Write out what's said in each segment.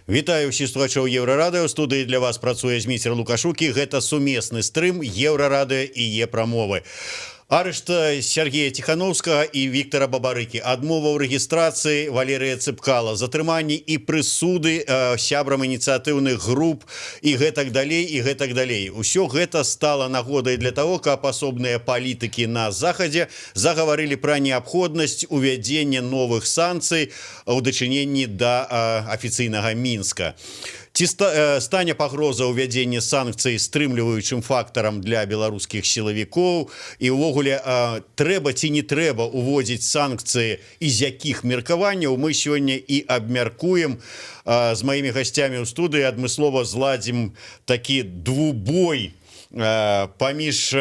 Вітаю ўсіх слухачоў Еўрарадыё. Студыі для вас працуе Зміцер Лукашук, і гэта сумесны стрым Еўрарадыё і Е-прамовы. Арышт Сяргея Ціханоўскага і Віктара Бабарыкі, адмова ў рэгістрацыі Валерыя Цапкалы, затрыманні і прысуды сябрам ініцыятыўных груп і гэтак далей, і гэтак далей. Усё гэта стала нагодай для того, каб асобныя палітыкі на захадзе загаварылі пра неабходнасць увядзення новых санкцый у дачыненні да афіцыйнага Мінска. Ці стане пагроза ўвядзення санкцый стрымліваючым фактарам для беларускіх сілавікоў і ўвогуле трэба ці не трэба уводзіць санкцыі і з якіх меркаванняў, мы сёння і абмяркуем з маімі гасцямі ў студыі. Адмыслова зладзім такі двубой паміж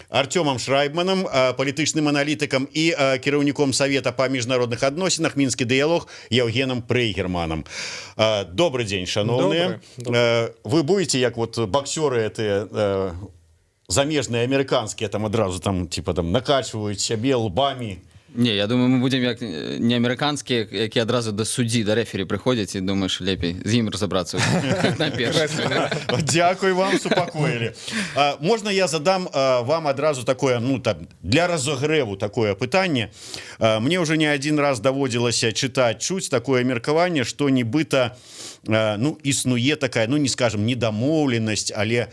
Арцёмам Шрайбманам, палітычным аналітыкам, і кіраўніком Савета па міжнародных адносінах «Мінскі дыялог» Яўгенам Прэйгерманам. Добры дзень, шаноўныя. Вы будете як вот боксеры это замежныя, амерыканскія, там адразу там типа там накачваюць сябе лбамі? Не, я думаю, мы будем як не амерыканскія, які адразу да суддзі, да рэфері прыходзяць, і думаеш, лепей з ім разабрацца наперш. Дякую вам, супакоілі. Можна я задам вам адразу такое, ну там, для разогрэву такое пытанне? Мне уже не один раз даводзілася чытаць, чуць такое меркаванне, что нібыта ну, існуе такая, ну, не скажем, недамоўленасць, але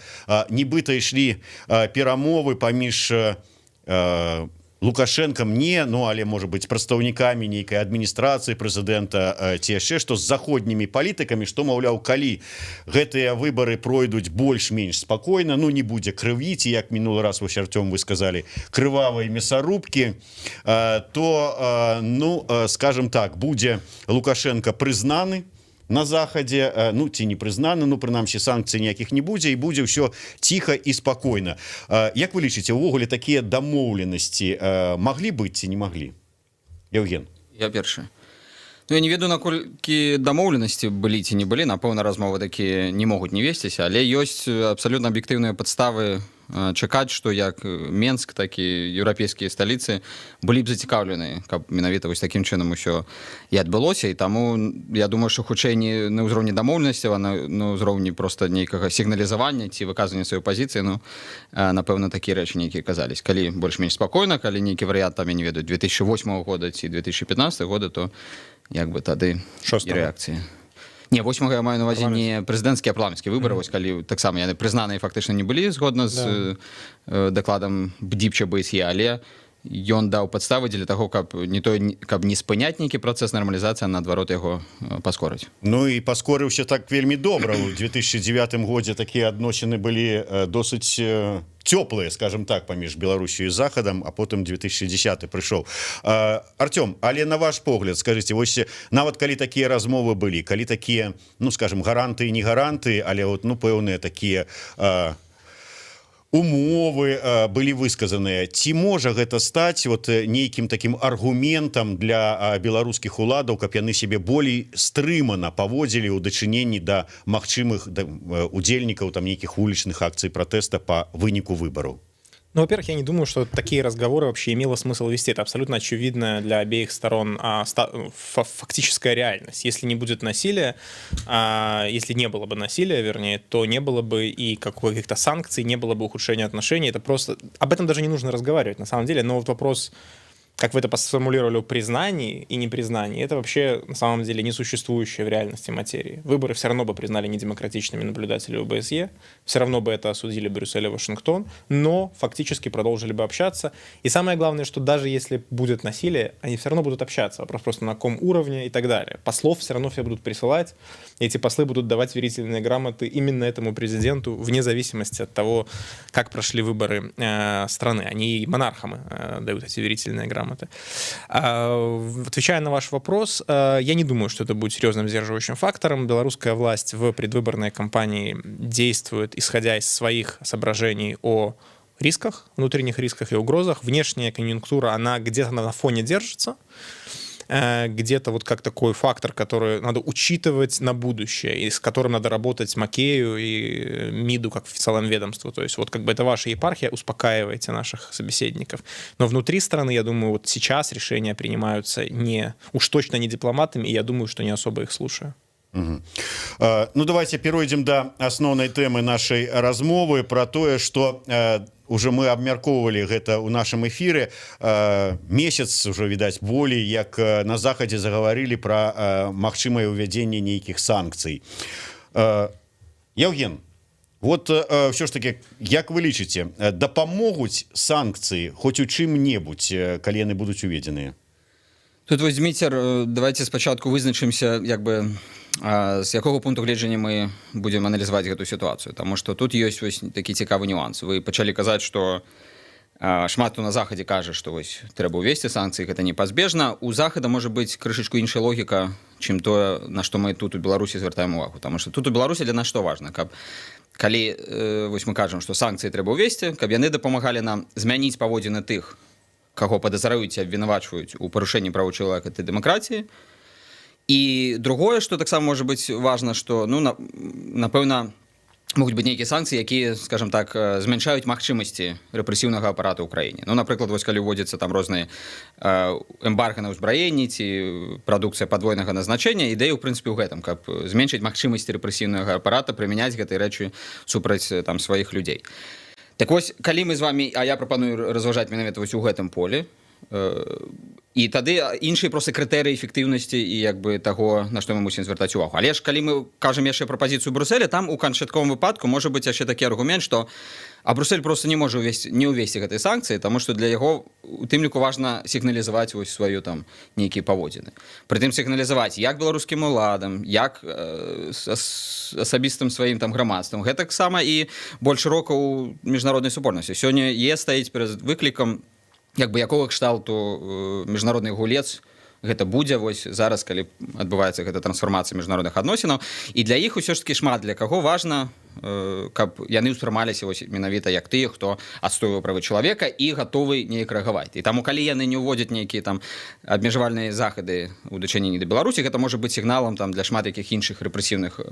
нібыта ішлі перамовы паміж Лукашэнкам не, ну, але, может быть, прадстаўнікамі нейкай адміністрацыі прэзідэнта ці яшчэ што, з заходнімі палітыкамі, што, маўляў, калі гэтыя выбары пройдуць больш-менш спакойна, ну, не будзе крыві ці, як мінулы раз, вось, Арцём, вы сказали, крывавай мясорубки, то ну, скажем так, будзе Лукашэнка прызнаны на захадзе, ну, ці не прызнаны, ну, прынамсі санкцый ніякіх не будзе, і будзе ўсё ціха і спакойна. Як вы лічыце, увогуле такія дамоўленасці маглі быць ці не маглі, Яўген? Я першы. Ну, я не ведаю, наколькі дамоўленасці былі ці не былі. Напэўна, размовы такія не могуць не весціся, але ёсць абсалютна аб'ектыўныя падставы чакаць, што як Менск, так і еўрапейскія сталіцы былі б зацікаўлены, каб менавіта вось такім чынам усё і адбылося. І таму я думаю, што хутчэй не на ўзроўні дамоўленасці, а на ўзроўні просто нейкага сігналізавання ці выказвання сваёй пазіцыі. Ну, напэўна, такія рэчы нейкія казались: калі больш-менш спакойна, калі нейкі варыянт там, я не ведаю, 2008 года ці 2015 года, то як бы тады і Шостага. рэакцыі. Не, восьмага я маю на увазе не прэзідэнцкія, а парламенцкія выбары, вось калі таксама яны прызнаныя фактычна не былі згодна з дакладам БДІПЧ АБСЕ, але ён даў падставы дзеля таго, каб не той, каб не спыняць нейкі працэс нармалізацыі, а наадварот яго паскорыць. Ну і паскорыўся так вельмі добра. У 2009 годзе такія адносіны былі досыць цёплыя, скажем так, паміж Беларусю і захадам, а потым 2010 прыйшоў. Арцём, але на ваш погляд, скажите, вось нават калі такія размовы былі, калі такія, ну, скажем, гаранты і не гаранты, але вот, ну, пэўныя такія умовы былі высказаныя, ці можа гэта стаць вот нейкім таким аргументам для беларускіх уладаў, каб яны сябе болей стрымана паводзілі ў дачыненні да магчымых удзельнікаў там нейкіх вулічных акцый пратэста по выніку выбараў? Ну, во-первых, я не думаю, что такие разговоры вообще имело смысл вести. Это абсолютно очевидная для обеих сторон фактическая реальность. Если не будет насилия, если не было бы насилия, вернее, то не было бы и каких-то санкций, не было бы ухудшения отношений. Это просто... Об этом даже не нужно разговаривать, на самом деле. Но вот вопрос, как вы это сформулировали, о признании и непризнании, это вообще на самом деле несуществующая в реальности материи. Выборы все равно бы признали недемократичными наблюдатели ОБСЕ, все равно бы это осудили Брюссель и Вашингтон, но фактически продолжили бы общаться. И самое главное, что даже если будет насилие, они все равно будут общаться. Вопрос просто, на каком уровне и так далее. Послов все равно все будут присылать, и эти послы будут давать верительные грамоты именно этому президенту, вне зависимости от того, как прошли выборы страны. Они и монархам дают эти верительные грамоты. Отвечая на ваш вопрос, я не думаю, что это будет серьезным сдерживающим фактором. Белорусская власть в предвыборной кампании действует, исходя из своих соображений о рисках, внутренних рисках и угрозах. Внешняя конъюнктура, она где-то на фоне держится, где-то вот как такой фактор, который надо учитывать на будущее и с которым надо работать Макею и МИДу как в целом ведомству. То есть вот как бы это ваша епархия, успокаивайте наших собеседников. Но внутри страны, я думаю, вот сейчас решения принимаются не, уж точно не дипломатами, и я думаю, что не особо их слушая. Ну, давайте перайдзем да асноўнай тэмы нашай размовы, про тое, что уже мы абмяркоўвалі гэта ў нашым эфіры. Месяц уже, відаць, болей, як на захадзе загаварылі про магчымае ўвядзенне нейкіх санкцый. Яўген, вот все ж таки, як вы лічыце, дапамогуць санкцыі хоць у чым-небудзь, калі яны будуць уведзеныя? Тут вось, Зміцер, давайте спачатку вызначымся, як бы, з якога пункту гледжання мы будзем аналізаваць гэту сітуацыю, таму что тут ёсць вось такі цікавы нюанс. Вы пачалі казаць, что шмат хто на захадзе кажа, што вось трэба ўвесці санкцыі, гэта непазбежна. У захада можа быць крышачку іншая логіка, чым тое, на што мы тут у Беларусі звяртаем увагу, таму что тут у Беларусі для нас што важна: каб калі вось мы кажам, што санкцыі трэба ўвесці, каб яны дапамагалі нам змяніць паводзіны тых, каго падазраюць і абвінавачваюць у парушэнні правоў чалавека і дэмакратіі. І другое, что таксама можа быць важна, что, ну, напэўна, могуць быць нейкія санкцыі, якія, скажем так, змяншаюць магчымасці рэпрэсіўнага апарата ў краіне. Ну, напрыклад, вось калі ўводзіцца там розныя эмбарга на ўзбраенні ці прадукцыя падвойнага назначэння, ідэя ў прынцыпе ў гэтым, каб зменшыць магчымасці рэпрэсіўнага апарата прымяняць гэтай рэчы супраць там сваіх людзей. Так вось, калі мы з вами, а я прапаную разважаць менавіта вось у гэтым полі, і тады іншыя проста крытэрыі эфектыўнасці і як бы таго, на што мы мусім звяртаць увагу. Але ж калі мы кажам яшчэ пра пазіцыю Бруселя, там у канчатковым выпадку можа быць яшчэ такі аргумент, што Брусель просто не можа увесці, не ўвесці гэтай санкцыі, таму што для яго у тым ліку важна сігналізаваць вось сваю там нейкія паводзіны, прытым сігналізаваць як беларускім уладам, як асабістым сваім там грамадствам, гэтаксама і больш шырока ў міжнароднай супольнасці. Сёння ЕС стаіць перад выклікам, як бы, якога кшталту міжнародны гулец гэта будзе вось зараз, калі адбываецца гэта трансфармацыя міжнародных адносінаў. І для іх усё ж таки шмат для каго важна, каб яны ўспрымаліся вось менавіта як тыя, хто адстойвае правы чалавека і гатовы неяк рэагаваць. І таму, калі яны не ўводзяць нейкія там абмежавальныя захады ў дачыненні да Беларусі, гэта можа быць сігналам там для шмат якіх іншых рэпрэсіўных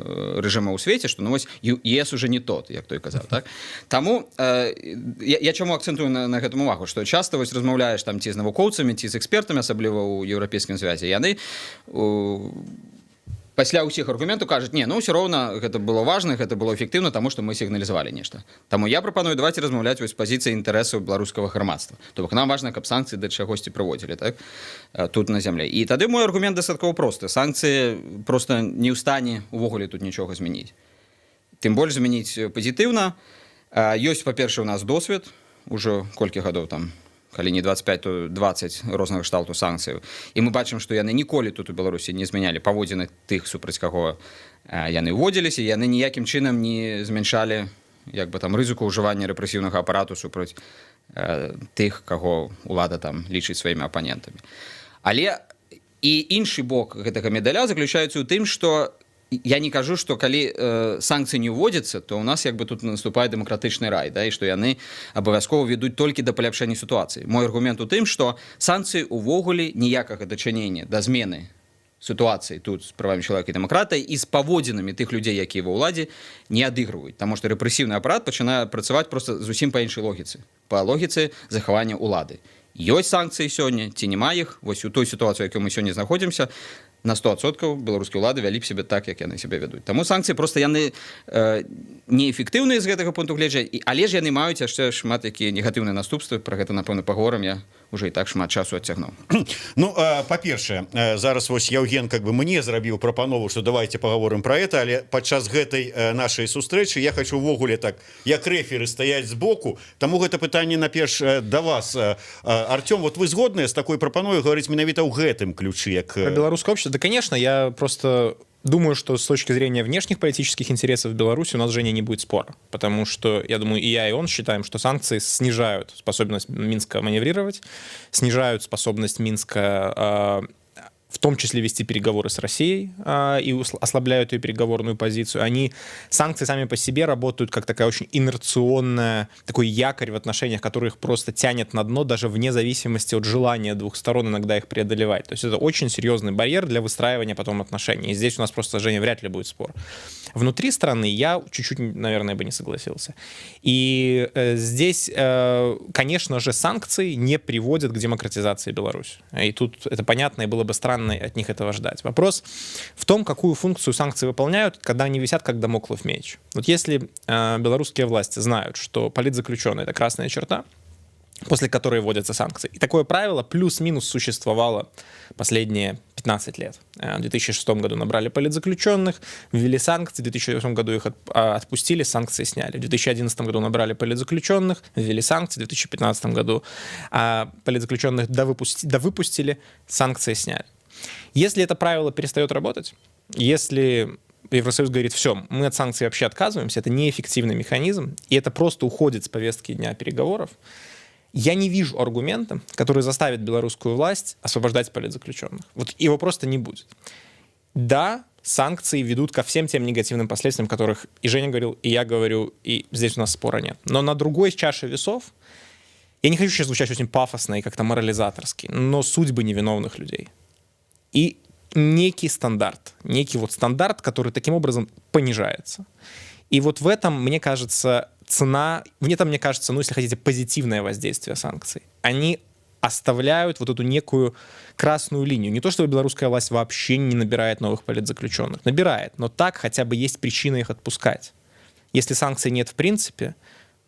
рэжымаў у свеце, што, ну, вось ЕС уже не тот, як той казаў. Так, таму я чаму акцэнтую на гэтым увагу, што часта вось размаўляеш там ці з навукоўцамі, ці з экспертамі, асабліва ў Еўрапейскім звязе, яны пасля ўсіх аргументаў кажуць: «Не, ну ўсё роўна гэта было важна, гэта было эфектыўна, таму што мы сігналізавалі нешта». Таму я прапаную: давайте размаўляць вось з пазіцыі інтарэсаў беларускага грамадства. То бок нам важна, каб санкцыі да чагосьці прыводзілі, так, тут на зямле. І тады мой аргумент дастаткова просты: санкцыі просто не ў стане увогуле тут нічога змяніць, тым больш змяніць пазітыўна. Ёсць, па-першае, у нас досвед ужо колькі гадоў там, калі не 25, то 20 рознага кшталту санкцыяў, і мы бачым, што яны ніколі тут у Беларусі не змянялі паводзіны тых, супраць каго яны ўводзіліся, яны ніякім чынам не змяншалі як бы там рызыку ўжывання рэпрэсіўнага апарату супраць тых, каго улада там лічыць сваімі апанентамі. Але і іншы бок гэтага медаля заключаецца ў тым, што я не кажу, што калі санкцыі не ўводзяцца, то у нас як бы тут наступае дэмакратычны рай, да, і што яны абавязкова ведуць толькі да паляпшэння сітуацыі. Мой аргумент у тым, што санкцыі увогуле ніякага дачынення да змены сітуацыі тут з правамі чалавека і дэмакратыяй і з паводзінамі тых людзей, якія ва ўладзе, не адыгрываюць. Таму што рэпрэсіўны апарат пачынае працаваць просто зусім па іншай логіцы, па логіцы захавання ўлады. Ёсць санкцыі сёння ці няма іх, вось у той сітуацыі, якой мы сёння знаходзімся, на 100% беларускія ўлады вялі б себе так, як яны себе вядуць. Таму санкцыі просто яны неэфектыўныя з гэтага пункту гледжання, але ж яны маюць яшчэ шмат якія негатыўныя наступствы. Про гэта, напэўна, паговорам, я уже і так шмат часу адцягнуў. Ну, па-першае, зараз вось Яўген как бы мне зрабіў прапанову, что давайте паговорым про это, але падчас гэтай нашай сустрэчы я хочу увогуле так, як рэферы, стаяць збоку. Таму гэта пытанне наперш да вас, Артём. Вот вы згодныя з такой прапановай гаварыць менавіта ў гэтым ключы, як Про белорусское общество? Да, конечно, я просто думаю, что с точки зрения внешних политических интересов в Беларуси у нас с Женей не будет спора. Потому что, я думаю, и я, и он считаем, что санкции снижают способность Минска маневрировать, снижают способность Минска в том числе вести переговоры с Россией и ослабляют ее переговорную позицию. Санкции сами по себе работают как такая очень инерционная, такой якорь в отношениях, который их просто тянет на дно, даже вне зависимости от желания двух сторон иногда их преодолевать. То есть это очень серьезный барьер для выстраивания потом отношений. И здесь у нас просто, Женя, вряд ли будет спор. Внутри страны я чуть-чуть, наверное, бы не согласился. И здесь, конечно же, санкции не приводят к демократизации Беларуси. И тут это понятно, и было бы странно постоянно от них этого ждать. Вопрос в том, какую функцию санкции выполняют, когда они висят как дамоклов меч. Вот если белорусские власти знают, что политзаключенные — это красная черта, после которой вводятся санкции. И такое правило плюс-минус существовало последние 15 лет. В 2006 году набрали политзаключенных, ввели санкции, в 2008 году их отпустили, санкции сняли. В 2011 году набрали политзаключенных, ввели санкции, в 2015 году политзаключенных довыпустили, санкции сняли. Если это правило перестает работать, если Евросоюз говорит: все, мы от санкций вообще отказываемся, это неэффективный механизм, и это просто уходит с повестки дня переговоров, я не вижу аргумента, который заставит белорусскую власть освобождать политзаключенных. Вот его просто не будет. Да, санкции ведут ко всем тем негативным последствиям, которых и Женя говорил, и я говорю, и здесь у нас спора нет. Но на другой чаше весов, я не хочу сейчас звучать очень пафосно и как-то морализаторски, но судьбы невиновных людей. И некий стандарт, некий вот стандарт, который таким образом понижается. И вот в этом, мне кажется, цена, мне там, мне кажется, ну, если хотите, позитивное воздействие санкций. Они оставляют вот эту некую красную линию. Не то чтобы белорусская власть вообще не набирает новых политзаключенных. Набирает, но так хотя бы есть причина их отпускать. Если санкций нет в принципе,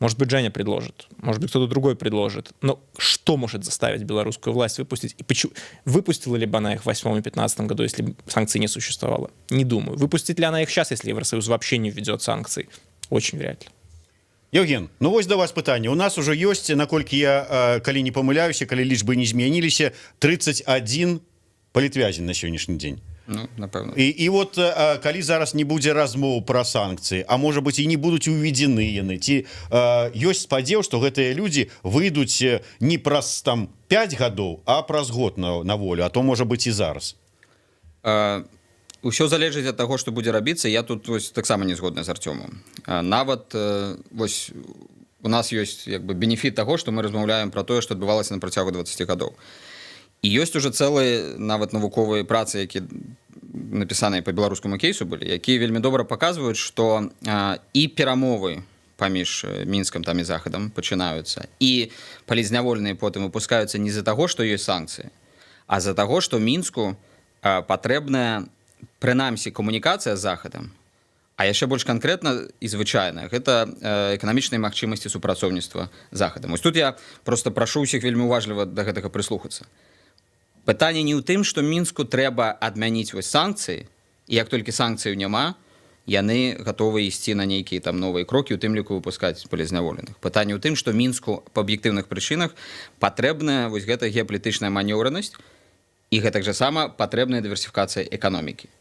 может быть, Женя предложит, может быть, кто-то другой предложит. Но что может заставить белорусскую власть выпустить? И почему? Выпустила ли бы она их в 2008 и 2015 году, если бы санкций не существовало? Не думаю. Выпустит ли она их сейчас, если Евросоюз вообще не введет санкций? Очень вряд ли. Яўген, ну вось да вас пытанне. У нас уже ёсць, наколькі я калі не памыляюся, калі лічбы не змяніліся, 31 палітвязень на сённяшні дзень. Ну, напэўна. І вот калі зараз не будзе размоў пра санкцыі, а можа быть, і не будуць уведзены яны, ці ёсць спадзеў, што гэтыя людзі выйдуць не праз там 5 гадоў, а праз год на волю, а то, можа быть, і зараз? Ўсё залежыць ад таго, што будзе рабіцца. Я тут вось таксама не згодны з Арцёмам. Нават вось у нас ёсць як бы бенефіт таго, што мы размаўляем пра тое, што адбывалася на працягу 20 гадоў, і ёсць уже цэлыя нават навуковыя працы, які напісаныя по беларускаму кейсу былі, якія вельмі добра паказваюць, што і перамовы паміж Мінскам там і Захадам пачынаюцца, і палітзняволеныя потым выпускаюцца не з-за таго, што ёсць санкцыі, а з-за таго, што Мінску патрэбная прынамсі камунікацыя з Захадам, а яшчэ больш канкрэтна і звычайна гэта эканамічныя магчымасці супрацоўніцтва з Захадам. Вось тут я просто прашу ўсіх вельмі уважліва да гэтага прыслухацца. Пытанне не ў тым, што Мінску трэба адмяніць вось санкцыі, і як толькі санкцыяў няма, яны гатовы ісці на нейкія там новыя крокі, у тым ліку выпускаць палітзняволеных. Пытанне ў тым, што Мінску па аб'ектыўных прычынах патрэбная вось гэта геапалітычная манеўранасць і гэтак жа сама патрэбная дыверсіфікацыя эканомікі.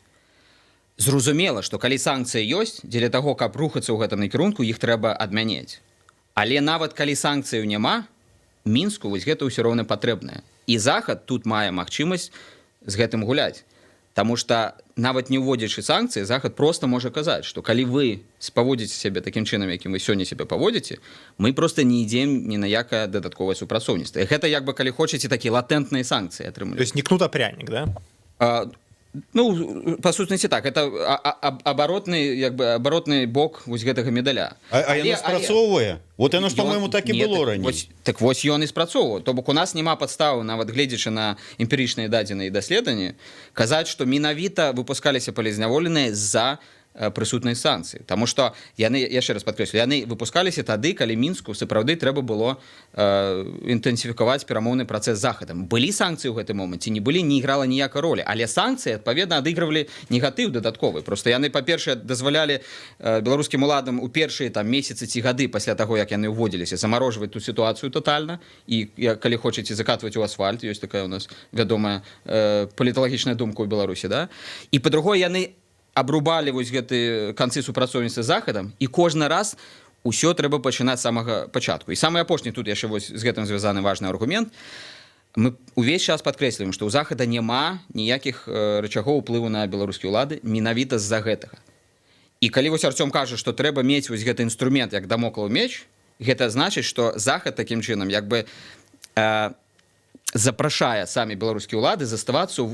Зразумела, што калі санкцыі ёсць, дзеля таго, каб рухацца ў гэтым накірунку, іх трэба адмяняць. Але нават калі санкцыяў няма, Мінску вось гэта ўсё роўна патрэбнае. І Захад тут мае магчымасць з гэтым гуляць. Таму што, нават не ўводзячы санкцыі, Захад просто можа казаць, што калі вы паводзіце сябе такім чынам, якім вы сёння сябе паводзіце, мы просто не ідзем ні на якае дадатковае супрацоўніцтва. І гэта як бы, калі хочаце, такія латэнтныя санкцыі атрымалі. То есть не кнут, а пряник, да? Ну, па сутнасці так, это абаротны, як бы абаротны бок вось гэтага медаля. А яно спрацоўвае? Вот яно ж, по-моему, так і Не, было так, раней. Вось, так вось ён і спрацоўваў. То бок у нас няма падставы, нават гледзячы на эмпірычныя дадзеныя і даследаванні, казаць, што менавіта выпускаліся палітзняволеныя з-за прысутнай санкцыі. Таму што яны, яшчэ раз падкрэслю, яны выпускаліся тады, калі Мінску сапраўды трэба было інтэнсіфікаваць перамоўны працэс з Захадам. Былі санкцыі ў гэты момант ці не былі, не іграла ніякай ролі, але санкцыі, адпаведна, адыгрывалі негатыў дадатковы. Просто яны, па-першае, дазвалялі беларускім уладам у першыя там месяцы ці гады пасля таго, як яны ўводзіліся, замарожваць ту сітуацыю тотальна і, як, калі хочаце, закатваць у асфальт. Ёсць такая у нас вядомая паліталагічная думка ў Беларусі, да? І па-другое, яны абрубалі вось гэты канцы супрацоўніцтва з Захадам, і кожны раз усё трэба пачынаць з самага пачатку. І самы апошні тут яшчэ вось з гэтым звязаны важны аргумент: мы увесь час падкрэсліваем, што ў Захада няма ніякіх рычагоў уплыву на беларускія ўлады менавіта з-за гэтага. І калі вось Арцём кажа, што трэба мець вось гэты інструмент як дамоклаў меч, гэта значыць, што Захад такім чынам як бы запрашае самі беларускія ўлады заставацца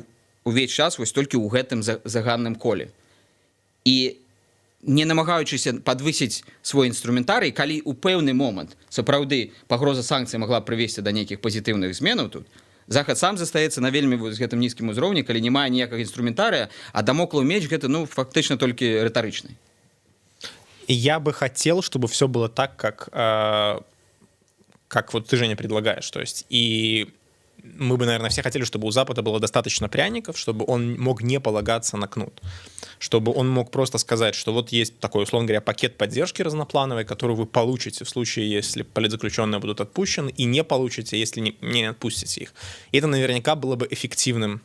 увесь час вось толькі ў гэтым заганным коле і не намагаючыся падвысіць свой інструментарый, калі ў пэўны момант сапраўды пагроза санкцый могла прывесці да нейкіх пазітыўных зменаў тут. Захад сам застаецца на вельмі вось гэтым нізкім узроўні, калі не мае ніякага інструментарыя, а дамоклаў меч гэта, ну, фактычна толькі рытарычны. И я бы хотел, чтобы все было так, как вот ты, Женя, предлагаешь. То есть и мы бы, наверное, все хотели, чтобы у Запада было достаточно пряников, чтобы он мог не полагаться на кнут, чтобы он мог просто сказать, что вот есть такой, условно говоря, пакет поддержки разноплановый, который вы получите в случае, если политзаключенные будут отпущены, и не получите, если не отпустите их. И это наверняка было бы эффективным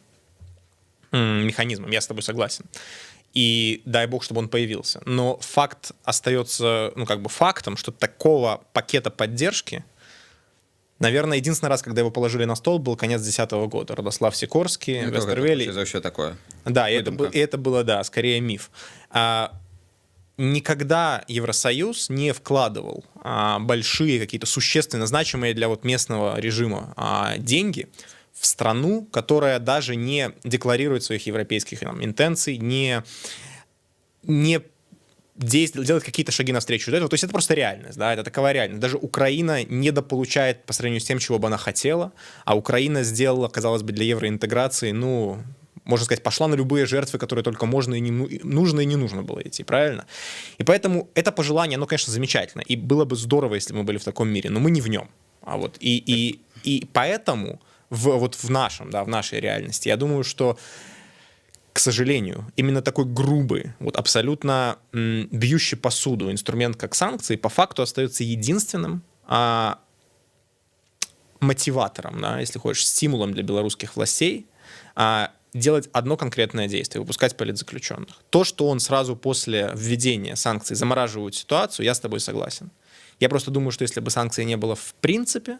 механизмом, я с тобой согласен. И дай бог, чтобы он появился. Но факт остается, ну, как бы фактом, что такого пакета поддержки, наверное, единственный раз, когда его положили на стол, был конец 2010 года. Радослав Сикорский, Ну, Вестервелле. За ўсё такое. Да, Выдумка. и это было, да, скорее миф. Никогда Евросоюз не вкладывал большие какие-то существенно значимые для вот местного режима деньги в страну, которая даже не декларирует своих европейских там интенций, не делает какие-то шаги навстречу этого. То есть это просто реальность, да, это такова реальность. Даже Украина недополучает по сравнению с тем, чего бы она хотела, а Украина сделала, казалось бы, для евроинтеграции, ну, можно сказать, пошла на любые жертвы, которые только можно и не нужно и не нужно было идти, правильно? И поэтому это пожелание, оно, конечно, замечательно. И было бы здорово, если бы мы были в таком мире, но мы не в нем. А вот и поэтому вот в нашем, да, в нашей реальности, я думаю, что, к сожалению, именно такой грубый, вот абсолютно бьющий посуду инструмент, как санкции, по факту остается единственным мотиватором, да, если хочешь, стимулом для белорусских властей делать одно конкретное действие — выпускать политзаключенных. То, что он сразу после введения санкций замораживает ситуацию, я с тобой согласен. Я просто думаю, что если бы санкций не было в принципе,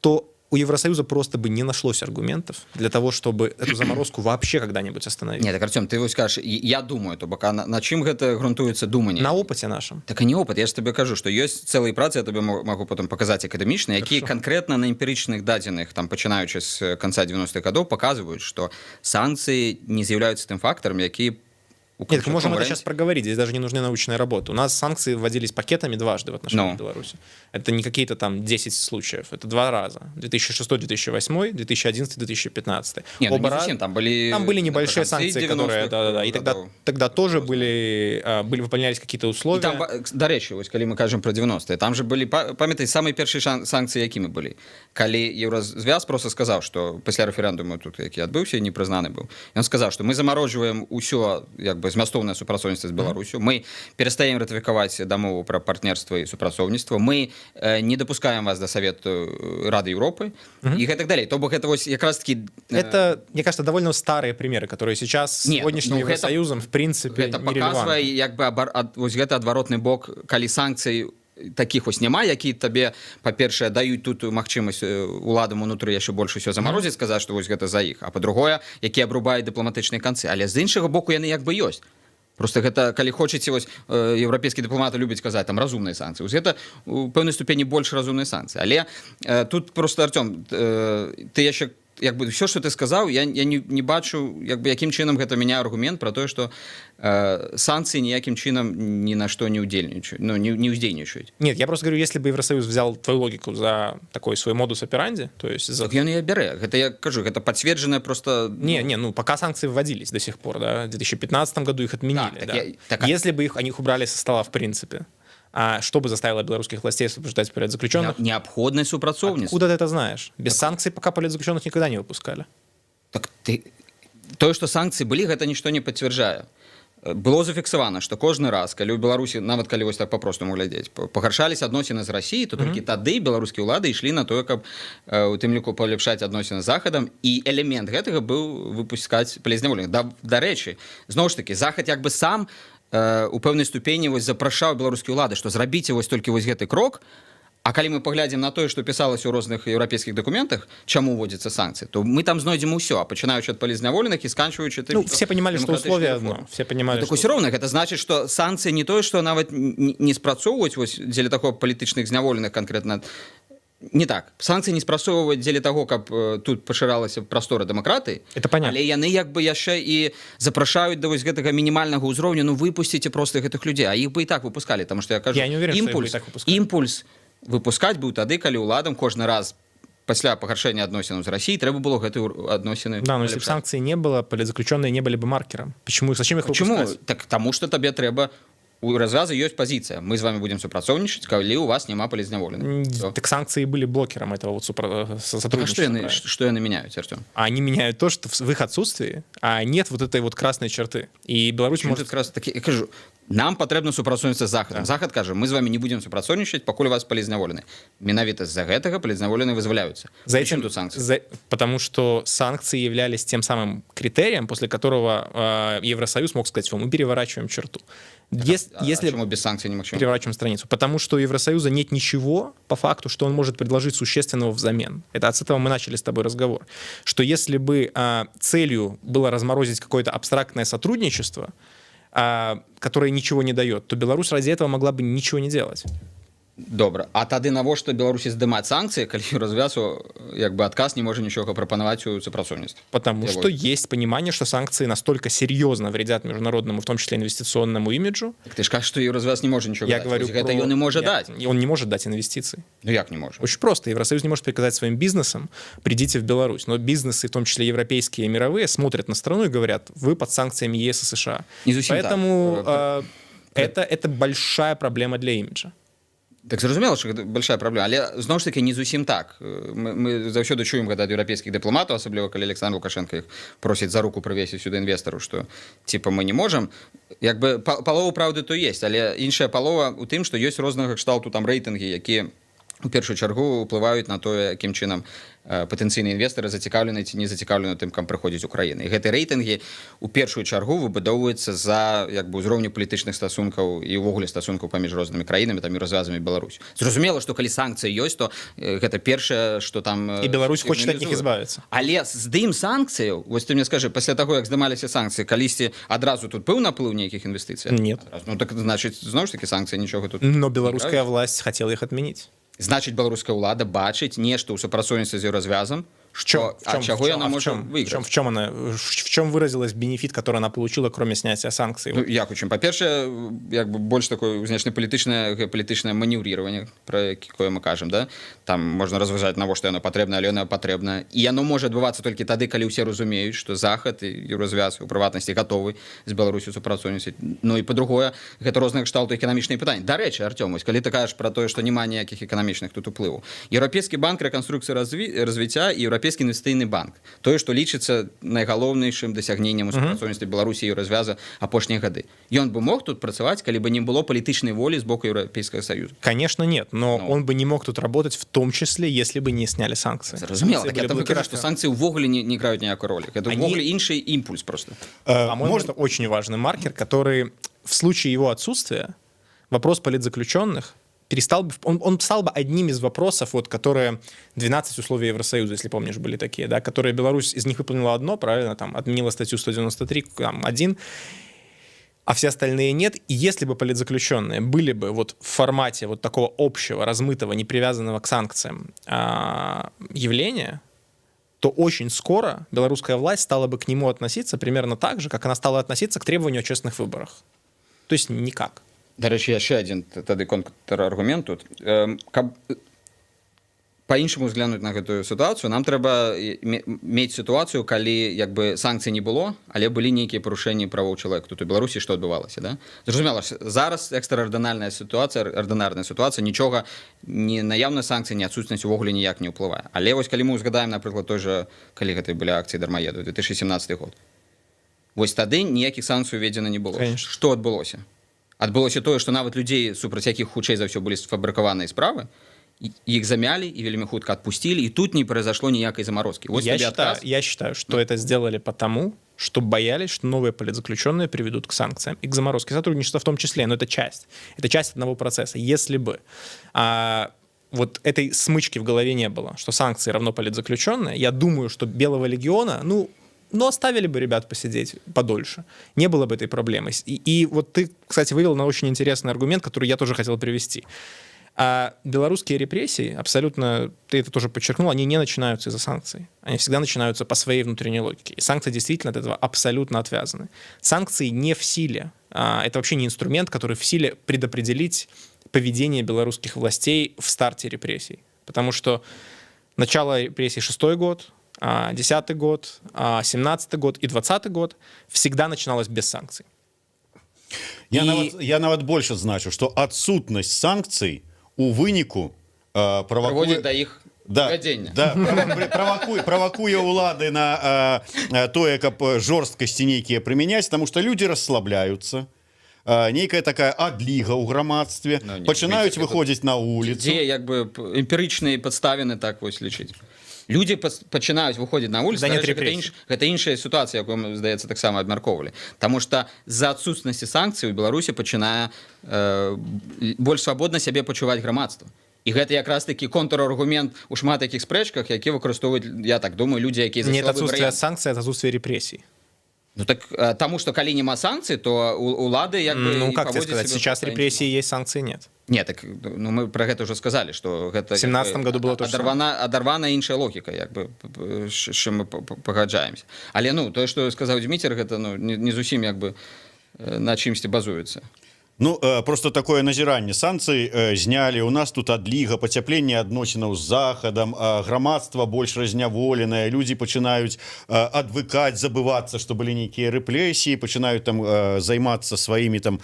то у Евросоюза просто бы не нашлось аргументов для того, чтобы эту заморозку вообще когда-нибудь остановить. Не, так, Артём, ты вось кажаш: «Я думаю», то бок а на чым гэта грунтуецца думанне? На опыте нашем. Так а не опыт, я ж табе кажу, што ёсць цэлыя працы, я табе могу потом паказаць, акадэмічныя, якія канкрэтна на эмпірычных дадзеных, там, пачынаючы з канца 90-х гадоў, паказваюць, што санкцыі не з'яўляюцца тым фактарам, які у Нет, мы можем канчатковым это сейчас проговорить, здесь даже не нужны научные работы. У нас санкции вводились пакетами дважды в отношении Ну. Беларуси. Это не какие-то там 10 случаев, это два раза. 2006-2008, 2011-2015. Не, ну, Оба не совсем, там были Там были небольшие напрыканцы санкции, которые. 90-х Да-да-да. И тогда, годов. тогда тоже были, выполнялись какие-то І условия. там, дарэчы, вось калі мы кажам про 90-е, там же былі, памятай, самыя першыя санкцыі якімі былі? Калі Еўразвяз просто сказаў, што пасля рэферэндуму тут, які адбыўся і не прызнаны быў, ён сказаў, што мы замарожваем усё, як бы, змястоўнае супрацоўніцтва з Беларусю, мы перастаем ратыфікаваць дамову пра партнерства і супрацоўніцтва, мы не дапускаем вас да Савету Рады Еўропы і гэтак далей. То бок гэта вось якраз таки Это, мне кажется, довольно старые примеры, которые сейчас с Не, сегодняшним ну, Евросоюзом, в принципе, гэта паказвае нерелевантны. як бы вось гэта адваротны бок, калі санкцый таких вось няма, які табе, па-першае, даюць тут магчымасць уладам унутры яшчэ больш усё замарозіць, сказаць, што вось гэта за іх, а па-другое, які абрубаюць дыпламатычныя канцы. Але з іншага боку, яны як бы ёсць. Просто гэта, калі хочаце, вось еўрапейскі дыпламаты любяць казаць там «разумныя санкцыі». Вось гэта у пэўнай ступені больш разумныя санкцыі. Але тут просто, Артём, ты яшчэ як бы все, что ты сказаў, я не бачу, як бы, якім чынам гэта мяняе аргумент про тое, что санкцыі ніякім чынам ні на што не ўдзельнічаюць, ну, не ўздзейнічаюць. Нет, я просто говорю, если бы Евросоюз взял твою логику за такой свой модус операнди, то есть за Так ён і бярэ гэта, я кажу, гэта пацверджанае просто. Не, не, ну пока санкции вводились до сих пор, да, в 2015 году их отменили. Так, так да. так. Если бы их, они их убрали со стола в принципе, а что бы заставило белорусских властей освобождать политзаключенных? Неабходнае супрацоўніцтва. Откуда ты это знаешь? Без санкций пока политзаключенных никогда не выпускали. Так ты тое, што санкцыі былі, гэта нішто не пацвярджае. Было зафіксавана, што кожны раз, калі ў Беларусі, нават калі вось так по-простаму глядзець, пагаршались адносіны з Расіяй, то толькі тады беларускія ўлады ішлі на тое, каб у тым ліку палепшаць адносіны з Захадам, і элемент гэтага быў выпускаць палітзняволеных. Дарэчы, зноў ж таки, Захад як бы сам у пэўнай ступені вось запрашаў беларускія ўлады, што зрабіце вось толькі вось гэты крок. А калі мы паглядзім на тое, што пісалася ў розных еўрапейскіх дакументах, чаму ўводзяцца санкцыі, то мы там знойдзем усё, а пачынаючы ад палітзняволеных і сканчваючы тым, Ну, што все понимали, что дэмакратычныя условия рэформы. одно. Все понимали, Ну, так что усё роўна гэта значыць, што санкцыі не тое, што нават не спрацоўваюць вось дзеля таго палітычных зняволеных канкрэтна, не так, санкцыі не спрацоўваюць дзеля таго, каб тут пашыралася прастора дэмакратыі. Это понятно. Але яны як бы яшчэ і запрашаюць да вось гэтага мінімальнага ўзроўню: ну, выпусціце просто гэтых людзей. А іх бы і так выпускалі, там што я кажу, Я не уверен, что их бы імпульс и так выпускали. імпульс выпускаць быў тады, калі ўладам кожны раз Пасля пагаршэння адносінаў з Расіяй трэба было гэтыя адносіны Да, но если бы палепшаць. Санкций не было, политзаключенные не были бы маркером. Почему? Зачем их Почему? выпускать? Так таму что табе трэба, у Еўразвяза ёсць пазіцыя: мы з вами будем супрацоўнічаць, калі у вас няма палітзняволеных. Всё. Так санкции были блокером этого вот Так, а сотрудничества. что яны Правильно. Что яны меняюць, Артём? А они меняют то, что в их отсутствии нет вот этой вот красной черты. И Беларусь Чым может. тут раз такі, я кажу, нам патрэбна супрацоўніцтва з Захадам. Захад кажа: мы з вами не будем супрацоўнічаць, пакуль у вас палітзняволены. Менавіта з-за гэтага палітзняволены вызваляюцца. За Прычым этим тут санкцыі? Потому что санкции являлись тем самым критерием, после которого Евросоюз мог сказать: «Всё, мы переворачиваем черту». А Если чаму без санкцый немагчыма? Переворачиваем страницу. Потому что у Евросоюза нет ничего, по факту, что он может предложить существенного взамен. Это от этого мы начали с тобой разговор. Что если бы целью было разморозить какое-то абстрактное сотрудничество, которое ничего не дает, то Беларусь ради этого могла бы ничего не делать. Добра, а тады навошта Беларусі здымаць санкцыі, калі Еўразвязу як бы адказ не можа нічога прапанаваць у супрацоўніцтве? Потому Я что вот. Есть понимание, что санкции настолько серьезно вредят международному, в том числе инвестиционному имиджу. Так ты ж кажаш, што Еўразвяз не можа нічога Я даць. говорю Вось гэта про- ён і можа даць. Он не может дать инвестиции. Ну як не можа? Очень просто. Евросоюз не может приказать своим бизнесам: «Придите в Беларусь». Но бизнесы, в том числе европейские и мировые, смотрят на страну и говорят: «Вы под санкциями ЕС и США». Не зусім так. Поэтому это большая проблема для имиджа. Так зразумела, што гэта большая праблема, але зноў ж таки не зусім так. Мы заўсёды чуем гэта ад еўрапейскіх дыпламатаў, асабліва калі Александр Лукашенко іх просіць за руку прывесці сюды інвестару, што типа мы не можам. Як бы палова праўды то есть, але іншая палова у тым, што ёсць рознага кшталту там рэйтынгі, якія у першую чаргу ўплываюць на тое, якім чынам патэнцыйныя інвестары зацікаўлены ці не зацікаўлены тым, каб прыходзіць у краіны. І гэты рэйтынгі у першую чаргу выбудоўваюцца за як бы ўзроўню палітычных стасункаў і ўвогуле стасункаў паміж рознымі краінамі, там і развязамі Беларусь. Зразумела, што калі санкцыі ёсць, то гэта першае, што там И Беларусь хочет от них сігналізуе. Избавиться. Але здым санкцыяў, вось ты мне скажы, пасля таго, як здымаліся санкцыі, калісьці адразу тут быў наплыў нейкіх інвестыцый? Нет. Адразу. Ну так значыць, зноў ж таки санкцыі нічога тут Но не белорусская граюць. Власть хотела их отменить. Значыць, беларуская ўлада бачыць нешта ў супрацоўніцтве з Еўразвязам, што В чем, а чаго в чем, яна а в можа чем, в выйграць? чем, в чем она, в чем выразилась бенефит, который она получила, кроме снятия санкций? Ну, як у чым? Па-першае, як бы больш такое знешнепалітычнае, геапалітычнае манеўрыраванне, пра якое мы кажам, да? Там можна разважаць, навошта яно патрэбна, але яно патрэбна, і яно можа адбывацца толькі тады, калі ўсе разумеюць, што Захад і Еўразвяз у прыватнасці гатовы з Беларусю супрацоўнічаць. Ну і па-другое, гэта рознага кшталту эканамічныя пытанні. Дарэчы, Артём, вось калі ты кажаш пра тое, што няма ніякіх эканамічных тут уплываў, Еўрапейскі банк рэканструкцыі, развіцця і Еўрапейскі інвестыцыйны банк, тое, што лічыцца найгалоўнейшым дасягненнем у супрацоўніцтве Беларусі і Еўразвяза апошнія гады, ён бы мог тут працаваць, калі бы не было палітычнай волі з боку Еўрапейскага саюза? Конечно, нет, но Ну. он бы не мог тут работать, в том числе, если бы не сняли санкции. Зразумела, Санкции так я были там кажу, што блокиратором. Санкцыі ўвогуле не играюць ніякую ролю, это увогуле іншы імпульс просто. По-моему, Можно это очень важный маркер, который в случае его отсутствия вопрос политзаключенных перестал бы, он стал бы одним из вопросов, вот, которые 12 условий Евросоюза, если помнишь, были такие, да, которые Беларусь из них выполнила одно, правильно, там, отменила статью 193, там, один, а все остальные нет. И если бы политзаключенные были бы вот в формате вот такого общего, размытого, не привязанного к санкциям явления, то очень скоро белорусская власть стала бы к нему относиться примерно так же, как она стала относиться к требованию о честных выборах. То есть никак. Дарэчы, яшчэ адзін тады контраргумент тут. Каб по-іншаму взглянуть на гэтую сітуацыю, нам трэба мець сітуацыю, калі як бы санкцый не было, але былі нейкія парушэнні правоў чалавека тут, у Беларусі, што адбывалася, да? Зразумела, зараз экстраардынальная сітуацыя, ардынарная сітуацыя, нічога, не наяўнасць санкцый, не адсутнасць увогуле ніяк не ўплывае. Але вось калі мы узгадаем, напрыклад, той же, калі гэта былі акцыі дармаеду, 2017 год, вось тады ніякіх санкцый уведзена не было. Конечно. Што адбылося? Адбылося тое, што нават людзей, супраць якіх хутчэй за ўсё былі сфабрыкаваныя справы, іх замялі і вельмі хутка адпусцілі, і тут не произошло ніякай заморозки. Вось Я табе считаю, адказ. Я считаю, что это сделали потому, что боялись, что новые политзаключенные приведут к санкциям и к заморозке сотрудничества в том числе, но это часть. Это часть одного процесса. Если бы вот этой смычки в голове не было, что санкции равно политзаключенные, я думаю, что Белого легиона, ну, оставили бы ребят посидеть подольше. Не было бы этой проблемы. И вот ты, кстати, вывел на очень интересный аргумент, который я тоже хотел привести. А белорусские репрессии, абсолютно, ты это тоже подчеркнул, они не начинаются из-за санкций. Они всегда начинаются по своей внутренней логике. И санкции действительно от этого абсолютно отвязаны. Санкции не в силе. Это вообще не инструмент, который в силе предопределить поведение белорусских властей в старте репрессий. Потому что Начало репрессий шестой год, 10-й год, 17-й год и 20-й год всегда начиналось без санкций. Я нават больш адзначу, што адсутнасць санкцый у выніку правакуе Прыводзіць да іх ввядзення. Да, правакуе ўлады на тое, каб жорсткасці нейкія прымяняць, потому что люди расслабляются, нейкая такая адліга ў грамадстве, Ну, не, пачынаюць Віця, гэта выходзіць на вуліцу. Дзе як бы эмпірычныя падставіны так вось лічыць? Людзі пачынаюць выходзіць на вуліцу. Да нет Дарэчы, гэта, рэпрэсій. Гэта іншая сітуацыя, якую мы, здаецца, таксама абмяркоўвалі. Таму что з-за адсутнасці санкцый у Беларусі пачынае больш свабодна сябе пачуваць грамадства. І гэта якраз такі контраргумент у шмат такіх спрэчках, які выкарыстоўваюць, я так думаю, людзі, якія за Нет сілавы отсутствия варыянт. санкций, это отсутствие репрессий. Ну так таму что калі няма санкцый, то улады як бы Ну, і как тебе паводзяць сказать, сябе сейчас па-іншаму. репрессии есть, санкций нет. Не, так ну, мы про гэта уже сказали, что гэта В 17-м году было то же самое. Адарвана іншая логіка, як бы, з чым мы пагаджаемся. Але ну, тое, што сказаў Дміцер, гэта, ну, не зусім як бы на чымсьці базуецца. Ну, просто такое назіранне: санкцыі знялі, у нас тут адліга, пацяпленне адносінаў з Захадам, грамадства больш разняволенае, людзі пачынаюць адвыкаць, забывацца, што былі нейкія рэпрэсіі, пачынаюць там займацца сваімі там,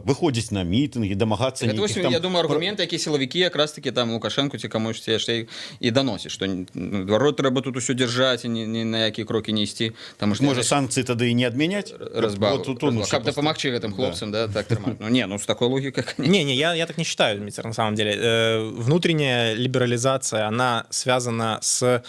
выходзіць на мітынгі, дамагацца Гэта вось, нейкіх там я думаю, аргумент, які сілавікі якраз таки там Лукашэнку ці камусьці яшчэ і даносяць, што, ну, наадварот, трэба тут усё дзяржаць і ні на якія крокі не ісці, там Можа, санкцыі тады і не адмяняць. Разбаву, Вот тут он усё каб просто. дапамагчы гэтым хлопцам, да, так трымаць. Ну не, ну, з такой логікай, конечно. Не, я так не считаю, Дмитрий, на самом деле. Внутренняя либерализация, она связана с...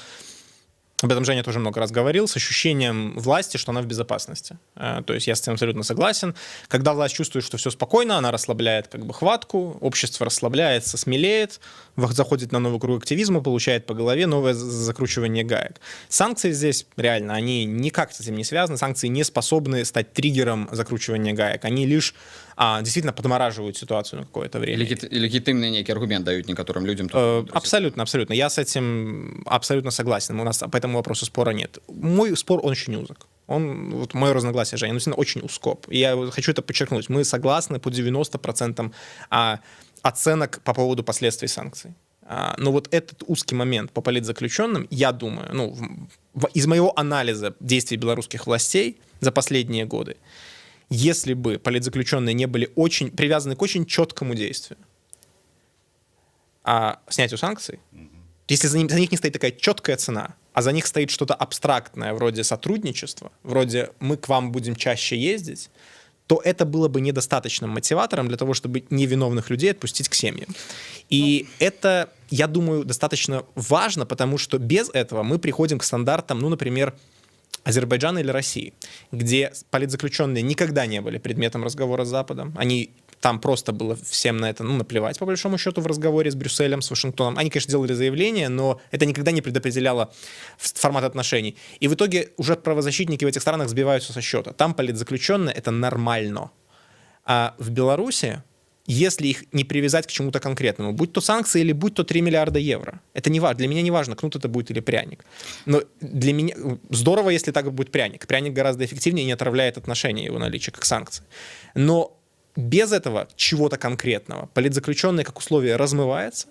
Об этом Женя тоже много раз говорил, с ощущением власти, что она в безопасности. То есть я с этим абсолютно согласен. Когда власть чувствует, что все спокойно, она расслабляет как бы хватку, общество расслабляется, смелеет, заходит на новый круг активизма, получает по голове, новое закручивание гаек. Санкции здесь реально, они никак с этим не связаны. Санкции не способны стать триггером закручивания гаек. Они лишь действительно подмораживают ситуацию на какое-то время. Легітымны нейкі аргумент даюць некаторым людям тут. Абсолютно, абсолютно. Я с этим абсолютно согласен. У нас по этому вопросу спора нет. Мой спор, он очень узок. Он, вот мое разногласие, Женя, оно действительно очень узко. И я вот хочу это подчеркнуть. Мы согласны по 90% оценок по поводу последствий санкций. Но вот этот узкий момент по политзаключенным, я думаю, ну, из моего анализа действий белорусских властей за последние годы, если бы политзаключенные не были очень привязаны к очень четкому действию, снятию санкций, если за них не стоит такая четкая цена, а за них стоит что-то абстрактное, вроде сотрудничества, вроде «мы к вам будем чаще ездить», то это было бы недостаточным мотиватором для того, чтобы невиновных людей отпустить к семьям. И это, я думаю, достаточно важно, потому что без этого мы приходим к стандартам, ну, например, Азербайджана или России, где политзаключенные никогда не были предметом разговора с Западом. Они там просто было всем на это, ну, наплевать, по большому счету, в разговоре с Брюсселем, с Вашингтоном. Они, конечно, делали заявления, но это никогда не предопределяло формат отношений. И в итоге уже правозащитники в этих странах сбиваются со счета. Там политзаключенные — это нормально. А в Беларуси, если их не привязать к чему-то конкретному, будь то санкции или будь то 3 миллиарда евро, это не важно. Для меня не важно, кнут это будет или пряник. Но для меня здорово, если так будет пряник. Пряник гораздо эффективнее и не отравляет отношения его наличие, как санкции. Но без этого чего-то конкретного политзаключенные как условие размывается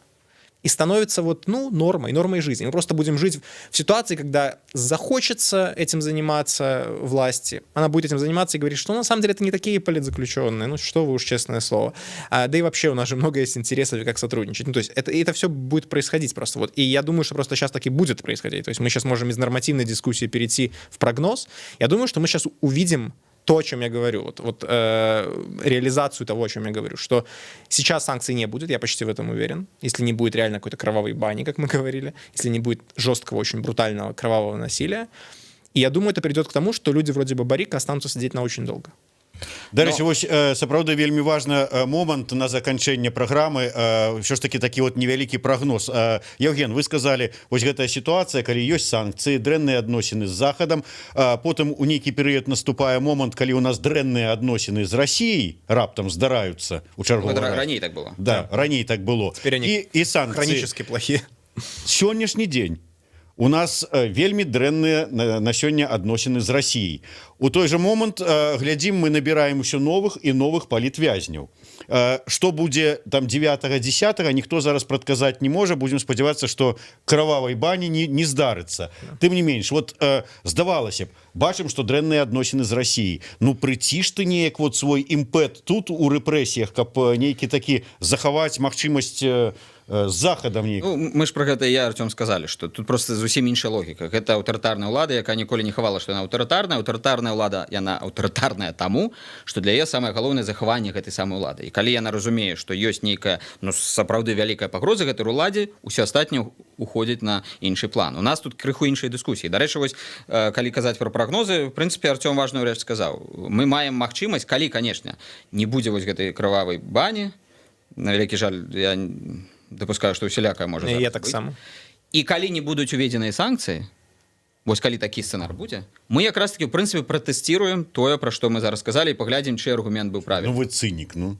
и становится вот, ну, нормой, нормой жизни. Мы просто будем жить в ситуации, когда захочется этим заниматься власти, она будет этим заниматься и говорить, что на самом деле это не такие политзаключенные, ну что вы уж, честное слово. Да и вообще у нас же много есть интересов, как сотрудничать. Ну, то есть это все будет происходить просто. Вот. И я думаю, что просто сейчас так и будет происходить. То есть мы сейчас можем из нормативной дискуссии перейти в прогноз. Я думаю, что мы сейчас увидим то, о чем я говорю, вот, реализацию того, о чем я говорю, что сейчас санкций не будет, я почти в этом уверен, если не будет реально какой-то кровавой бани, как мы говорили, если не будет жесткого, очень брутального кровавого насилия. И я думаю, это придет к тому, что люди вроде Бабарика останутся сидеть на очень долго. Дарэчы, вось сапраўды вельмі важны момант на заканчэнне праграмы, ўсё ж таки такі вот невялікі прагноз. Яўген, вы сказали, вось гэтая сітуацыя, калі ёсць санкцыі, дрэнныя адносіны з Захадам, потым у нейкі перыяд наступае момант, калі у нас дрэнныя адносіны з Расіяй раптам здараюцца у чарговы раз. Раней так было. Да, раней так было. Теперь они І санкцыі хронически плохие. Сённяшні дзень. У нас вельмі дрэнныя на сёння адносіны з Расіяй. У той же момант глядзім, мы набіраем усё новых і новых палітвязняў. Что будзе там 9, 10, ніхто зараз прадказаць не можа. Будем спадзявацца, что кровавой бани не здарыцца. Тым не менш, вот, здавалася б, бачым, что дрэнныя адносіны з Расіяй, ну прыціш ты неяк вот свой імпэт тут у рэпрэсіях, каб нейкі такі захаваць магчымасць з Захадам неяк. Ну, мы ж про гэта, я, Артём, сказали, что тут просто зусім іншая логіка. Гэта аўтарытарная ўлада, якая ніколі не хавала, што яна аўтарытарная. Аўтарытарная ўлада, яна аўтарытарная таму, што для яе самае галоўнае — захаванне гэтай самай улады. І калі яна разумее, што ёсць нейкая, ну, сапраўды вялікая пагроза гэтай уладзе, усе астатнія уходзяць на іншы план. У нас тут крыху іншай дыскусіі. Дарэчы, вось, калі казаць про прагнозы, в прынцыпе, Артём важную рэч сказаў: мы маем магчымасць, калі, конечно, не будзе вось гэтай крывавай бані, на вялікі жаль, я допускаю, што усялякае можа Я зараз так быць. само. І калі не будуць уведзеныя санкцыі, вось калі такі сцэнар будзе, мы якраз таки, в прынцыпе, пратэсціруем тое, пра што мы зараз сказалі, і паглядзім, чый аргумент быў правільны. Ну, вы цынік, ну.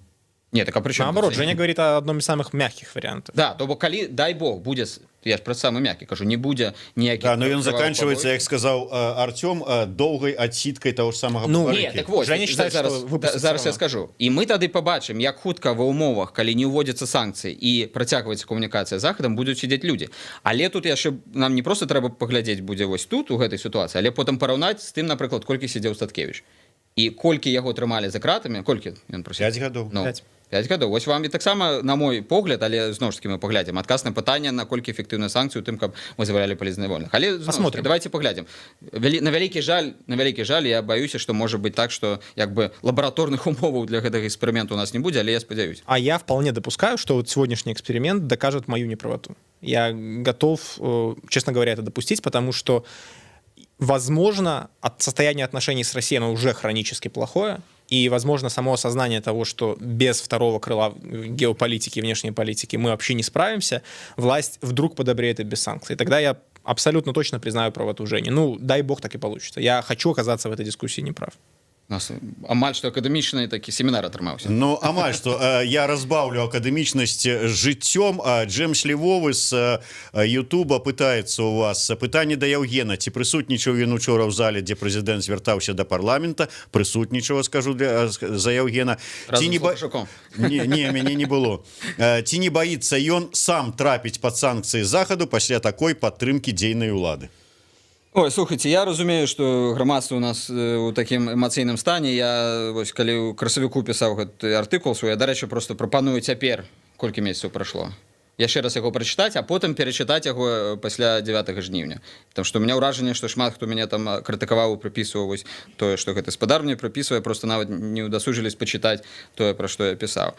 Не, так а пры чым Наоборот, тут Женя говорит о одном из самых мягких вариантов. Да, то бок калі, дай бог, будзе я ж пра самы мяккі кажу, не будзе ніякіх Да, но ён крывавых заканчивается, пабояў. як сказаў Артём, доўгай адсідкай того ж самага Ну, Бабарыкі. Не, так вот, Женя считает, зараз, что выпустят да, зараз всё я равно. скажу. І мы тады побачым, як хутка ва ўмовах, калі не ўводзяцца санкцыі і працягваецца камунікацыя з Захадам, будуць сидзець людзі. Але тут яшчэ нам не просто трэба паглядзець будзе вось тут, у гэтай сітуацыі, але потым параўнаць з тым, напрыклад, колькі сидзеў Статкевич і колькі яго трымалі за кратамі, колькі ён просіў? 5 гадоў. Ну, Пяць. 5 гадоў. Вось вам і таксама, на мой погляд, але зноў ж таки мы паглядзім, адказ на пытанне, наколькі эфектыўна санкцыі у тым, каб вызвалялі палітзняволеных. Але зноў ж таки, Посмотрим. давайте паглядзім. На вялікі жаль, я баюся, што можа быць так, што як бы лабараторных умоваў для гэтага эксперыменту у нас не будзе, але я спадзяюсь. А я вполне допускаю, что вот сегодняшний эксперимент докажет мою неправоту. Я готов, честно говоря, это допустить, потому что, возможно, от состояния отношений с Россией, оно уже хронически плохое, и, возможно, само осознание того, что без второго крыла геополитики, внешней политики мы вообще не справимся, власть вдруг подобреет и без санкций. Тогда я абсолютно точно признаю правоту Жени. Ну, дай бог, так и получится. Я хочу оказаться в этой дискуссии неправ. У нас амаль што акадэмічны такі семінар атрымаўся. Ну, амаль што. Я разбаўлю акадэмічнасць жыццём. А Джемс Львовы з Ютуба пытаецца у вас: пытанне да Яўгена, ці прысутнічаў ён учора ў зале, дзе прэзідэнт звяртаўся да парламента? Прысутнічаў, скажу за Яўгена. Ці Разам не з Лукашуком. Не, мяне не было. Ці не баіцца ён сам трапіць пад санкцыі Захаду пасля такой падтрымкі дзейнай улады? Ой, слухайте, я разумею, што грамадства у нас у такім эмацыйным стане. Я вось калі ў красавіку пісаў гэты артыкул свой, я, дарэчы, просто прапаную цяпер, колькі месяцаў прайшло, яшчэ раз яго прачытаць, а потым перачытаць яго пасля 9 жніўня. Потому что у меня ўражанне, што шмат хто мяне там крытыкаваў, прыпісваў вось тое, што гэты спадар мне прыпісвае, просто нават не ўдасужились пачытаць тое, пра што я пісаў.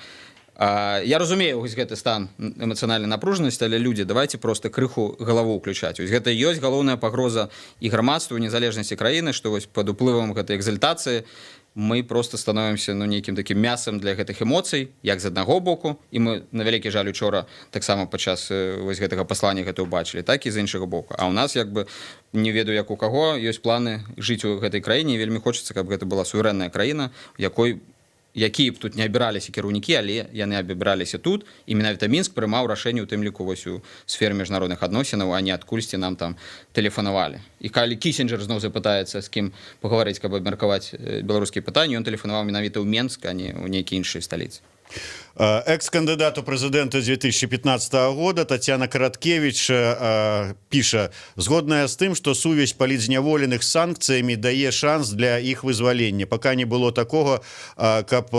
Я разумею вось гэты стан эмацыянальнай напружанасці, але, людзі, давайте просто крыху галаву ўключаць. Вось гэта і ёсць галоўная пагроза і грамадству, незалежнасці краіны, што вось пад уплывам гэтай экзальтацыі мы просто становімся, ну, нейкім такім мясам для гэтых эмоцый, як з аднаго боку, і мы, на вялікі жаль, учора таксама падчас вось гэтага паслання гэта ўбачылі, так і з іншага боку. А у нас, як бы, не ведаю, як у каго, ёсць планы жыць у гэтай краіне і вельмі хочацца, каб гэта была суверэнная краіна, у якой, якія б тут не абіраліся кіраўнікі, але яны абіраліся тут, і менавіта Мінск прымаў рашэнне, у тым ліку вось у сферы міжнародных адносінаў, а не адкульсьці нам там тэлефанавалі. І калі Кісінджэр зноў запытаецца, з кім пагаварыць, каб абмеркаваць беларускія пытанні, ён тэлефанаваў менавіта ў Менск, а не ў нейкі іншай сталіцы. Экс-кандыдат у прэзідэнты 2015 года Татьяна Караткевич піша: згодная з тым, што сувязь палітзняволеных з санкцыямі дае шанс для іх вызвалення. Пока не было такого, каб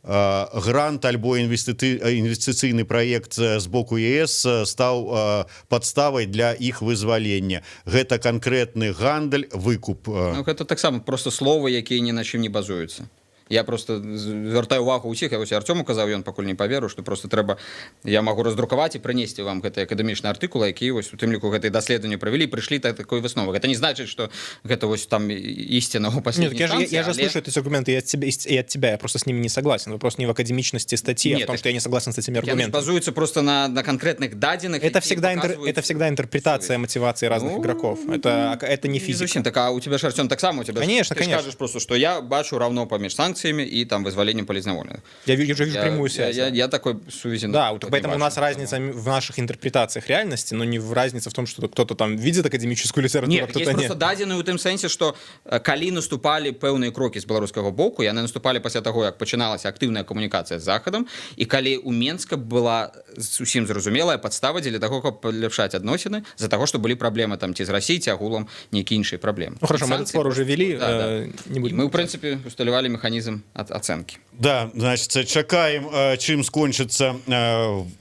грант альбо інвестыцыйны праект з боку ЕС стаў падставай для іх вызвалення. Гэта канкрэтны гандаль, выкуп. Ну, гэта таксама просто словы, якія ні на чым не базуюцца. Я просто звяртаю увагу ўсіх, я вось Артёму казаў, ён пакуль не паверыў, што просто трэба, я магу раздрукаваць і прынесці вам гэты акадэмічны артыкул, які вось у тым ліку гэтай даследаванне правялі, прыйшлі так такой высновы. Гэта не значыць, што гэта вось там ісціна ў Нет, последней я же інстанцыі, але слышу эти аргументы и от тебя, я просто с ними не согласен. Вопрос не в академичности статьи, а Нет, в том, так что я не согласен с этими яны ж аргументами. базуюцца просто на канкрэтных дадзеных, Это якія всегда, паказваюць это всегда интерпретация сувязь. мотивации разных Ну, игроков. Это не Не физика. зусім так. А у тебя ж, Артём, таксама, у тебя ж- Конечно, ты ж конечно. кажаш просто, что я бачу равно паміж санкцыямі. санкцыямі і там вызваленнем палітзняволеных. Я вижу прямую связь. Я такой сувязі Да, не вот поэтому у нас бачу. Разница в наших интерпретациях реальности, но не в разнице в том, что кто-то там видит академическую литературу, Не, а так кто-то есть нет. просто дадзены ў тым сэнсе, што калі наступалі пэўныя крокі з беларускага боку, яны наступалі пасля таго, як пачыналася актыўная камунікацыя з Захадам і калі у Менска была зусім зразумелая падстава дзеля таго, каб паляпшаць адносіны з-за таго, што былі праблемы там ці з Расіяй, ці агулам нейкія іншыя праблемы. Ну хорошо, мы этот Санкцыі спор уже вели, Да. не будем. І мы, в прынцыпе, усталявалі механізм ад ацэнкі. Да, значит, чакаем, чым скончацца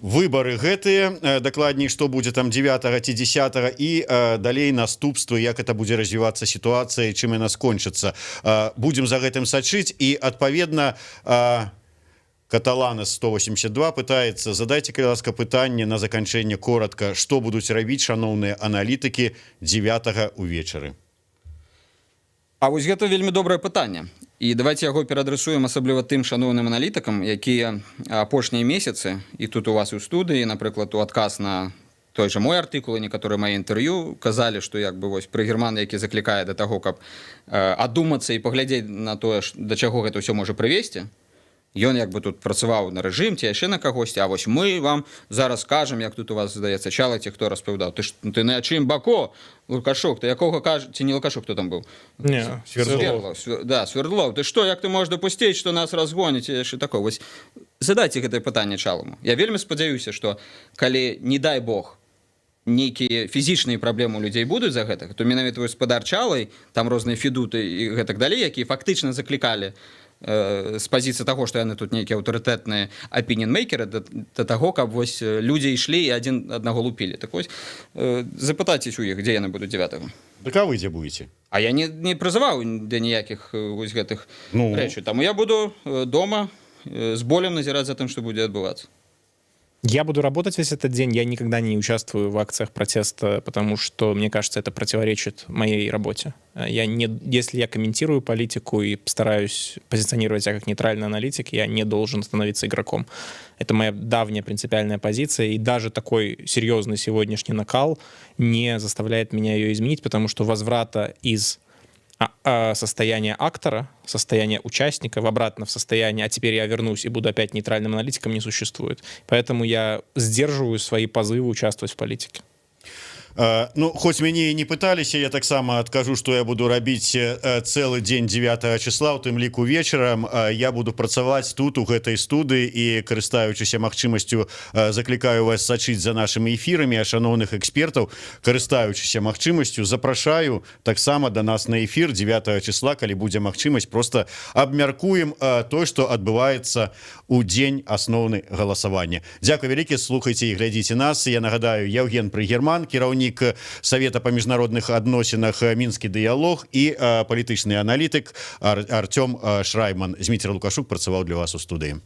выбары гэтыя, дакладней, што будзе там 9 ці 10, і далей наступствы, як это будзе развівацца сітуацыя і чым яна скончыцца. Будзем за гэтым сачыць. І адпаведна, Каталана 182 пытаецца: «Задайце, калі ласка, пытанне на заканчэнне коротко, што будуць рабіць шаноўныя аналітыкі 9 увечары?» А вось гэта вельмі добрае пытанне, і давайте яго перадрасуем асабліва тым шаноўным аналітыкам, якія апошнія месяцы і тут у вас у студыі, напрыклад, у адказ на той же мой артыкул і некаторыя мае інтэрв'ю казалі, што як бы вось Прыгерман, які заклікае да таго, каб адумацца і паглядзець на тое, да чаго гэта ўсё можа прывесці, ён як бы тут працаваў на рэжым ці яшчэ на кагосьці. А вось мы вам зараз скажем, як тут у вас, здаецца, Чалы ці хто распавядаў: «Ты ж ты на чым бако, Лукашук, ты якога кажа, ці не Лукашук, хто там быў?» Не, Свердлов. Свердлов, да, Свердлов. «Ты что, як ты можешь допустить, что нас разгоняць?» Яшчэ такое. Вось задайце гэтае пытанне Чаламу. Я вельмі спадзяюся, что калі, не дай бог, нейкія фізічныя праблемы у людзей будуць за гэтага, то менавіта вось спадар Чалай, там розныя Федуты і гэтак далей, якія фактычна заклікалі з пазіцыі таго, што яны тут нейкія аўтарытэтныя апінінмейкеры, да таго, каб вось людзі ішлі і адзін аднаго лупілі. Так вось, запытайцесь у іх, дзе яны будуць 9. Так а вы дзе будете? А я не прызываў да ніякіх вось гэтых Ну. рэчаў. Таму я буду дома з болем назіраць за тым, што будзе адбывацца. Я буду работать весь этот день. Я никогда не участвую в акциях протеста, потому что, мне кажется, это противоречит моей работе. Я не, если я комментирую политику и стараюсь позиционировать себя как нейтральный аналитик, я не должен становиться игроком. Это моя давняя принципиальная позиция, и даже такой серьезный сегодняшний накал не заставляет меня ее изменить, потому что возврата из состояния актора, состояние участника в обратно в состояние «а теперь я вернусь и буду опять нейтральным аналитиком» не существует. Поэтому я сдерживаю свои позывы участвовать в политике. Ну, хоць мяне і не пыталіся, я таксама адкажу, што я буду рабіць цэлы дзень 9 числа, у тым ліку вечарам. Я буду працаваць тут, у гэтай студыі, і, карыстаючыся магчымасцю, заклікаю вас сачыць за нашымі эфірамі, а шаноўных экспертаў, карыстаючыся магчымасцю, запрашаю таксама да нас на эфір 9 числа, калі будзе магчымасць, просто абмяркуем то, что адбываецца у дзень асноўны галасавання. Дзякуй вялікі, слухайце і глядзіце нас. Я нагадаю, Яўген Прыгерман, кіраўнік Савета па міжнародных адносінах «Мінскі дыялог», і палітычны аналітык Арцём Шрайман. Зміцер Лукашук працаваў для вас у студыі.